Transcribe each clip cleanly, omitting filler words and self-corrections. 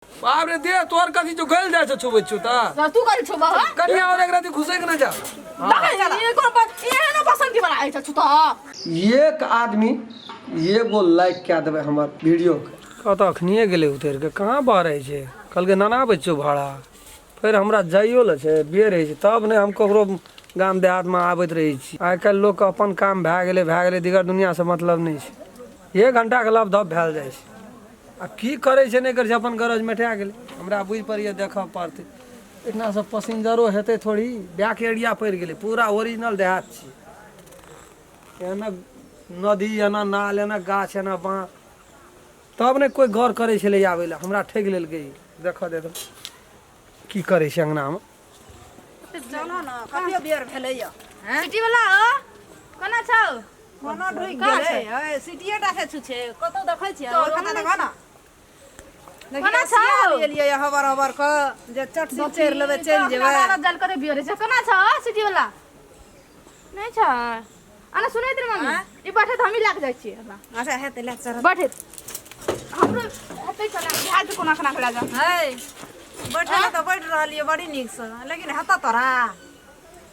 बाप रे दे तोर कथी जो गल जाइ छै छुबै छु त तो तू करी छुबा हो कनिया और एक राति घुसै के ना जा। ये कोनो बात एहनो पसंद वाला आइ छ त। एक आदमी एगो लाइक कए देबै हमर वीडियो के। कतऽ अखनिए गेलै उतरि के, कहाँ बहरै छै? कहलकै नाना आबै छियौ भाड़ा। फेर हमरा जाइयो लए छै, बेर होइ छै तब ने हम ककरो गाम देहातमे आबैत रहै छी। आइ काल्हि लोकके अपन काम भए गेलै भए गेलै, दिगर दुनिआँसँ मतलब नहि छै। एक घण्टाके लप धप भेल जाइ छै। आ की करै छै नहि करै छै, अपन गरज मेटा गेलै। हमरा बुझि पड़ैए देखऽ पड़तै। एहिठिनासँ पसिंजरो हेतै थोड़ी, बैक एरिया पड़ि गेलै, पूरा ओरिजिनल देहात छियै। एना नदी, एना नाल, एना गाछ, एना बाँस, तब ने कोइ गौर करै छलै आबै लए। हमरा ठकि लेलकै ई। देखऽ दे तऽ की करै छै अङ्गनामे। चलो ने, कते बेर भेलैया? सिटी वाला हो, कोना छौ? कोना ढुकि गेलै? है सिटिए टा से छुछे कतौ देखै छियै? तोरो ओहि खाता देखऽ ने। कोना छौ? एलियै हबर हबर कऽ जे चट से चढ़ि लेबै, चलि जेबै। जल करे बियरे छै। कोना छौ सिटी वाला? नहि छै आना। सुनैत रे मम्मी, ई बैठे तऽ हमही लाग जाइ छियै हमरा। अच्छा हेतै, ले चढ़। बैठे हमरो हेतै, चला बिहार से कोना खाना खिला जा। है बैठल तऽ बैठ रहलियै बड़ी नीकसँ, लेकिन हेतौ तोरा?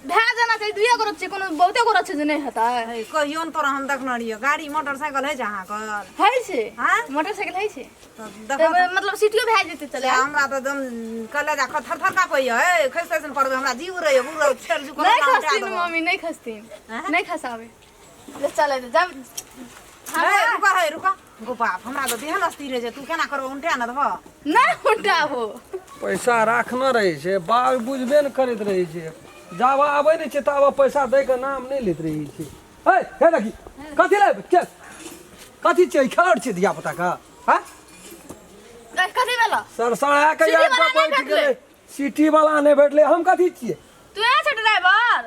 भए जाना चाही, दुइए गोरो छै, कोनो बहुते गोरो छै जे नहि हेतै? है कहियो ने तोरा हम देखने रहियो। गाड़ी मोटरसाइकिल है छै अहाँके? होइ छै। हाँ? मोटरसाइकिल होइ छै। तऽ तऽ देखऽ। मतलब सीटियो भए जेतै, चले। हमरा तऽ एकदम कलेजा थर थर काँपैया। है खसि तसि ने पड़बै, हमरा जीव रहैया बुढ़ फेर जुकल। नहि खसथिन मम्मी, नहि खसथिन। नहि खसाबै ले, चले जब। हे रुका, हे रुका गो बाप, हमरा तऽ देह अस्थिर रहै छै। तू केना करबो? उल्टा ने देबह? नहि उल्टाबो। पैसा राखने रहै छै, बाप बुझबे ने करैत रहै छै। जाबऽ आबै नहि छै ताबऽ पैसा दैके नाम नहि लैत रहै छै। हे हे देखी, कथी ले चल, कथी छै? खेलड़ छै धिया पुता के? हाँ। कथी भेलो? सरसरा के सिटी याद वाला पर नहि बैठ भेटलै। गेलै, सिटी वाला नहि भेटलै। हम कथी छियै? तू यहाँ छै ड्राइवर,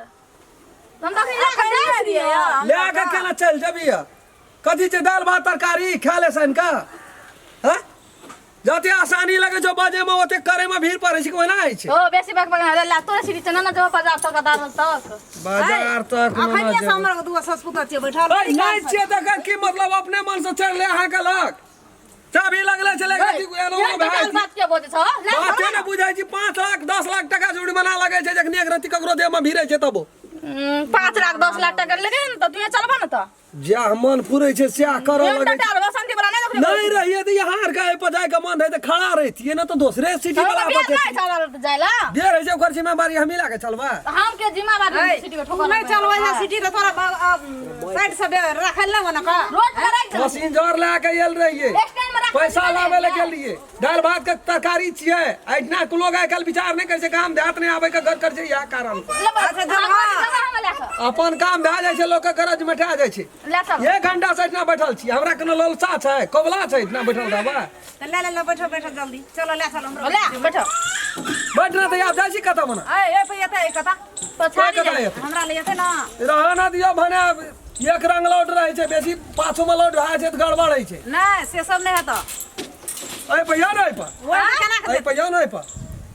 हम तऽ अखनी लऽ कऽ जाइ छियै। लए के केना चलि जेबही? कथी छै? दालि भात तरकारी खा ले सन का। हाँ, जते आसानी लगे छौ बजे में, ओते करे में भीड़ पड़े छै। ओना होइ छै। ओ बेसी बक बक ला, तोरा सीटी चना ना जब बाजार तक दाल तक। बाजार तक न अखनिये से जेबै। हमर दूगो ससपुत छियै बैठल। ऐ, नहि छियै तकर की मतलब? अपने मन से चढ़ले अहाँके लग, चाभी लगले छलै। कथी एनो ये भए टटल बात के बोझे छौ? ले। बाते ने बुझै छी। 5 लाख 10 लाख टका जुर्माना लगै छै जखनी एक रत्ती ककरो देह में भिड़ै छै तबो। 5 लाख 10 लाख टका लेके ने तऽ तू चलबा ने तऽ। जएह मन पुरै छै सएह करऽ ये लगै छै। टटल बसंती वाला नहीं देखले? नहीं रहिए तऽ यहाँ आर के एहि पर जाइके मन रहै तऽ खड़ा रहितियै, ने तऽ दोसरे सिटी वाला पर नहीं चलल जाइला। जे रहै छै ओकर जिम्मेवारी हमही लए के चलबै। हम के जिम्मेवारी सिटी के तू ठोकर नहि चलबै है सिटी तऽ तोरा साइड से राखल ने ओना का रोड पर राखि देबै। पसिंजर लए के आयल रहियै। स्टैंड में राख। पैसा लाबै लए गेल रहियै। दालि भात के तरकारी छियै। एहिठिना के लोग आइ काल्हि विचार नहि करै छै, गाम देहात नहि आबै के घर करै छै इएह कारण। अच्छा, चलबा। अपन काम भए जाइ छै, लोकके गरज मेटा जाइ छै। ले चल। एक घंटा से एहिठिना बैठल छी। हमरा कोनो ललसा छै, कबला छै एहिठिना बैठल रहबै? तऽ ले ले ले, बैठो बैठो जल्दी, चलो ले चलो हमरो। ले बैठो। बैठ ना तऽ आब जाइ छी कतऽ मना। ए ए पे एतै कता? पछाड़ी। कतऽ एतै? हमरा ले एतै ना। रहऽ ना दियौ, भने एक रंग लौट रहै छै, बेसी पाछू मे लौट भए जाइ छै तऽ गड़बड़ होइ छै। नहि, से सब नहि हेतौ। एहि पर यौ ने, एहि पर। ओहि केना के? एहि पर यौ ने, एहि पर।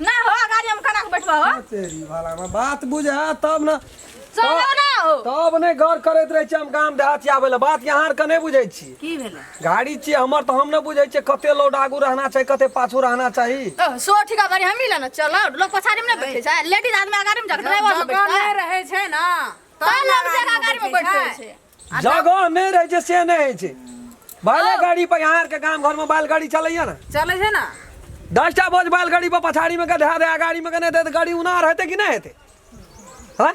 ना हो, गाड़ी हम केना के बैठबा हो? तेरी भला में बात बुझे तब ने। चलो ना हो। तब नहि गौर करैत रहै छी हम गाम देहात आबै लए। बात यहाँ आरके नहि बुझै छी। की भेलै? गाड़ी छियै हमर तऽ हम नहि बुझै छियै कते लोड आगू रहना चाही, कते पाछू रहना चाही। ओ, सो ठीक है, गाड़ी हम ही लेना चलो। लोग पछाड़ी में नहीं बैठे छै, लेडीज आदमी आगाड़ी में जाके ड्राइवर में जगह बैठता नहि रहै छै ने तब लोग जगह गाड़ी में बैठे छै। जगह नहि रहै छै से नहि होइ छै। बैलगाड़ी पर यहाँ आरके गाम घरमे बैलगाड़ी चलैया ने? चलै छै ने। 10टा बोझ बैलगाड़ी पर पछाड़ी में गधा दे, गाड़ी में नहि दे तऽ गाड़ी उनार हेतै कि नहि हेतै? हाँ।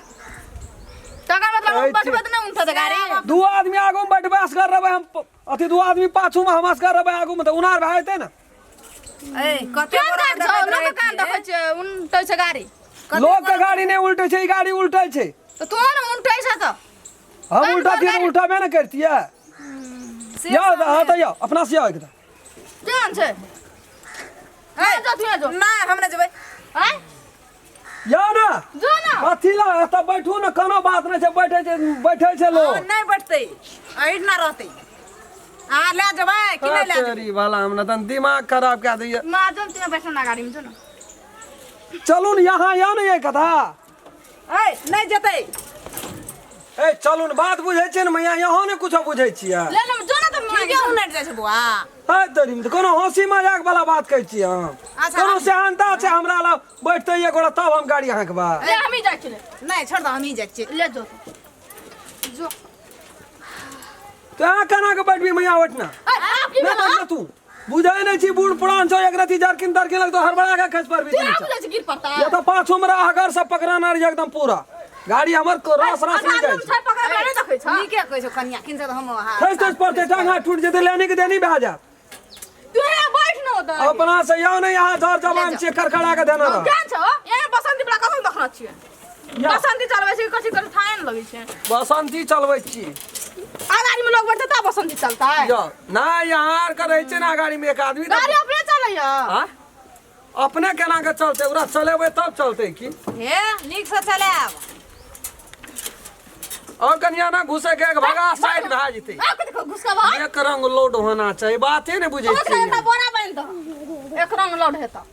तकर मतलब हम कहै बैठबै तऽ नहि उठत गाड़ी। दू आदमी आगू में बैठबै, असगर रहबै हम, अथी दू आदमी पाछू में, हम असगर रहबै आगू में तऽ उनार भए जेतै ने। ए कते केहन गोरा गाड़ी छौ? देखैत लोक रहै कान छियै? देखै छै, उनटै छै गाड़ी। लोक के गाड़ी नहि उल्टै छै, ई गाड़ी उल्टै छै। तऽ तू ने उनटै छै तऽ हम कान उल्टतियै पर तऽ गाड़ी- उल्टबे ने करतियै। से यौ सब हाँ तऽ यौ अपना से यौ एकदम। केहन छै? ए, जो तू जो। नहि, हम नहि जेबै। आँय? यौ ने। जो ने। कथी ला एतऽ बैठू ने, कोनो बात नहि छै, बैठै छै, बैठै छै लोक। नहि बैठतै, एहिठिना रहतै। अहाँ लए जेबै कि नहि लए जेबै? तेरी भला, हमरा तन दिमाग खराब कए दैया। माँ जो तू बैठो ना गाड़ी में, जो ना। चलू ने यहाँ, यौ ने, ये कथा। ए नहि जेतै। ए चलू ने, बात बुझै छियै ने मैया? यहाँ ने कुछो बुझै छियै। ले ले, जो ना तऽ ठीके उनटि जाइ छै बौआ। है तोरी में तऽ कोनो हँसी मजाक वाला बात कहै छी अहाँ अच्छा, कोनो सेहनता छै हमरा लग बैठते एक गोड़ा तब हम गाड़ी हाँकबा ले हमही जाइ छियै नहि छोड़ दो हमही जाइ छियै ले जो जो तऽ अहाँ केना के बैठबी मैया ओहिठिना ए, आप की नहि भेल बैठना तू बुझै नहि छी बूढ़ पुरान छौ एक रति जरकिन तरकिन लगतो हड़बड़ा के खसि पड़बी तू तू ना नीचा। बुझै छी गिर पड़ता या तऽ पाछू मे अगर सब पकड़ाना रही एकदम पूरा गाड़ी हमर रस रस नहि जाइ छै छै पकड़ै वाला नहि देखै छ नीके कहै छौ कनिया किन से तऽ हम हाँ खसि तसि पड़तै टांग हाथ टूटि जेतै लेनी के देनी भए जायत तू हे बैठ न ओतऽ अपना से यौ नहि यहाँ जर जवान छियै करखड़ा के देने रह केहन छौ ए बसंती वाला कसम देखना छियै या। बसंती चलबै छै कथी कथी थाए ने लगै छै बसंती चलबै छी आ गाड़ी में लोग बैठते तब बसंती चलता है यौ नहि यहाँ आर के रहै छै ने गाड़ी में एक आदमी तऽ- गाड़ी अपने चलैया आँय? अपने केना के चलतै ओकरा चलेबै तब चलतै की हे नीक से चलायब और कनिया ना घुसे के एक भगा साइड भए जेतै आ कथी घुसका बाहर एक रंग लोड होना चाहिए बाते ने बुझै ओकरा छियै एना बोरा बान्हि दह एक रंग लोड हेतौ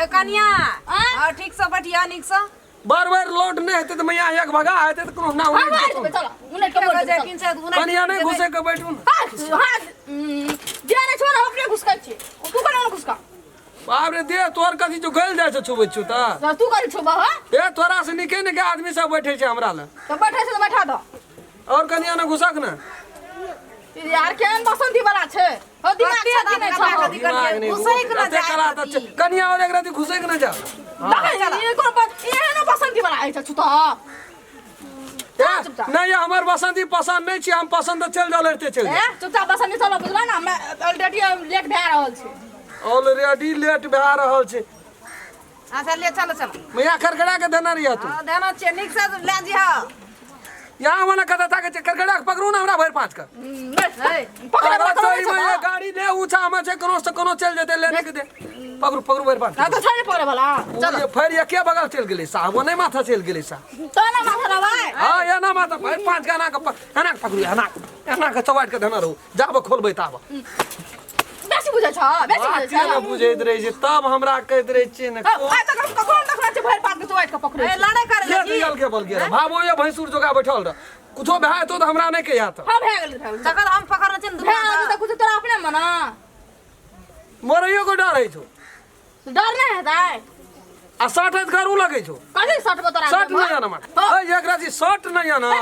ए कनिया आँय? और ठीक से बैठिया नीक से बार बार लोड नहि हेतै तऽ मैया एक भगा हेतै तऽ कोनो ना हम उलटि मारि जेतौ। देबै चलो उन्नैट के मोड़ देबै, किन से उन्नैट कनिया नहि घुसे के बैठू ने चल। हाँ हाँ जे नहि छो ने अपने घुसकै छी तू कोना ने घुसका बाप रे दे तोहर कथी जो गलि जाइ छौ छुबै छौ तऽ तऽ तू करी छो बाबा ए तोरा से निके निके आदमी सब बैठे छै हमरा लग तऽ बैठे छै तऽ बैठा दऽ और कनिया ने घुसक ने ई यार केहन बसंती वाला छै हो दिमाग छै कि नहि छौ दिमाग नहि घुसैक न एते जाय कला तऽ छै। कनिया और एक राति घुसैक न जा देखै ई कोन बात एहन बसंती वाला अछि छु तऽ ए, चुपचाप। नहीं हमर बसंती पसंद नहीं छी हम पसंद तऽ चलि जाओ लड़ते चलि ए चुपचाप बसंती चलो बुझला ने हमरा ऑलरेडी लेट भए रहल छै जाओ ऑलरेडी लेट भए रहल छै अच्छा ले चलो चलो मैया खड़खड़ा के देना रहिया तू हाँ देना छियै नीक से ले जी हाँ यहाँ वाला कथा था के खड़खड़ा के पकड़ू ना हमरा भरि पाँच के पकड़े अरे पकड़े तो मैया गाड़ी ले ऊंचा हम छै कोनो से कोनो चलि जेतै लेने के दे पकड़ू पकड़ू भरि पाँच ना तो छै पकड़े वाला चलो फेर एके बगल चलि गेलै साहब ओ नहि माथा चलि गेलै साहब तो ना माथा रवाय हाँ एना माथा भरि पाँच के एना के एना के पकड़ू एना एना के चौबाटि के देना रहू जाबऽ खोलबै ताबऽ बेसी बुझै छ बेसी बुझै बाते छ ने बुझैत रहै छै तब हमरा कहैत रहै छियै ने आइ तक हम कखनो देखने छियै भरि पात के चोट के पकड़ै ए लड़ाई करे के छी दियल के बल गेल भाबो ये भैंसुर जोगा बैठल रह कुछो भए जेतौ तऽ हमरा नहि कहिया तऽ हां भए गेल भए गेल तखन हम पकड़ने छियै ने भए दुनू गेल तऽ कुछ तोरा अपने मना मरैयो के डर होइ छौ डर नहि हेतै आ सट हैत करू लगै छौ कथी सटबो तोरा सट नहि आना मार ए एकरा जी सट नहि आना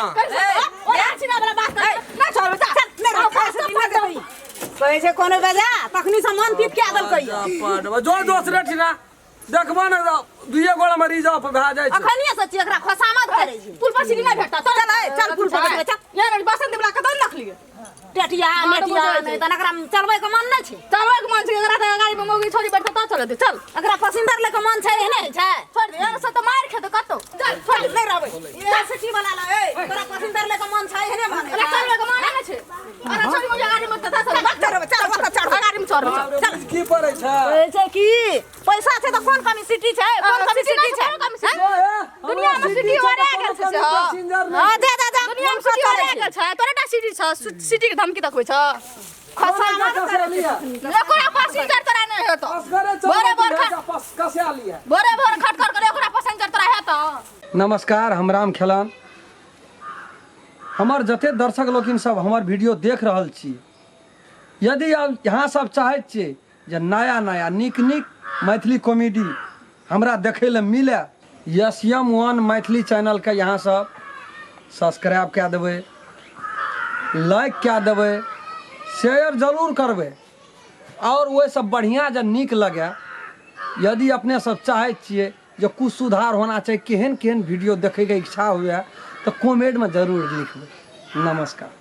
कहै छै कोनो बेजा तखनी से मन पीत के देलकै जो दोस रे ठिना देखबो ने दुइये गोड़ा में रिजर्व भए जाइ छै अखनिए से छी एकरा खोसामत करै छी पुल पर सीढ़ी नहि भेटता चल ए, चल पुल पर बैठबै, चल। यार बसंत वाला कतऽ रखलियै टेटिया हँ, तऽ मेटिया बुझै नहि तहन एकरा चलबै के मन नहि छै चलबै के मन छै एकरा तऽ गाड़ी में मौगी छोड़ी बैठता तऽ चलत चल एकरा पसिंदर ले के मन छै एहने होइ छै छोड़ दे यार से तऽ मारि खेतौ कतौ चल छोड़ दे नहि रहबै ए सिटी वाला ले ए तोरा पसिंदर ले के मन छै एहने मन अरे चलबै के मन नहि छै अरे छोड़ी मौगी गाड़ी में तऽ चल चढ़बै चल ओतऽ चढ़बै गाड़ी में चढ़बै चल की पड़ै छै कहै छै की पैसा छै तऽ कोन कमी सिटी छै कोन कमी सिटी छै कोन कमी सिटी दुनिया में सिटी ओरा गेल छै से हां दे दे दे दुनिया में सिटी ओरा गेल छै तोरा टा सिटी छ सिटी के धमकी देखबै छ ओकरा पैसेंजर तोरा नहि हेतौ भोरे भोर भोरे भोर खटखट करे ओकरा पैसेंजर तोरा हेतौ नमस्कार हम राम खेलान हमर जते दर्शक लोकिन सब हमर वीडियो देख रहल छी यदि आब अहाँ सब चाहैत छियै जे नया नया नीक नीक मैथिली कॉमेडी हमरा देखै लए मिले एस एम वन मैथिली चैनलके यहाँ सब सब्सक्राइब कए देबै लाइक कए देबै शेयर जरूर करबै आओर ओहिसँ बढ़िआँ जे नीक लगै यदि अपने सब चाहै छियै जे किछु सुधार होना चाही केहन केहन वीडियो देखैके इच्छा हुए तऽ कमेंटमे जरूर लिखबै नमस्कार।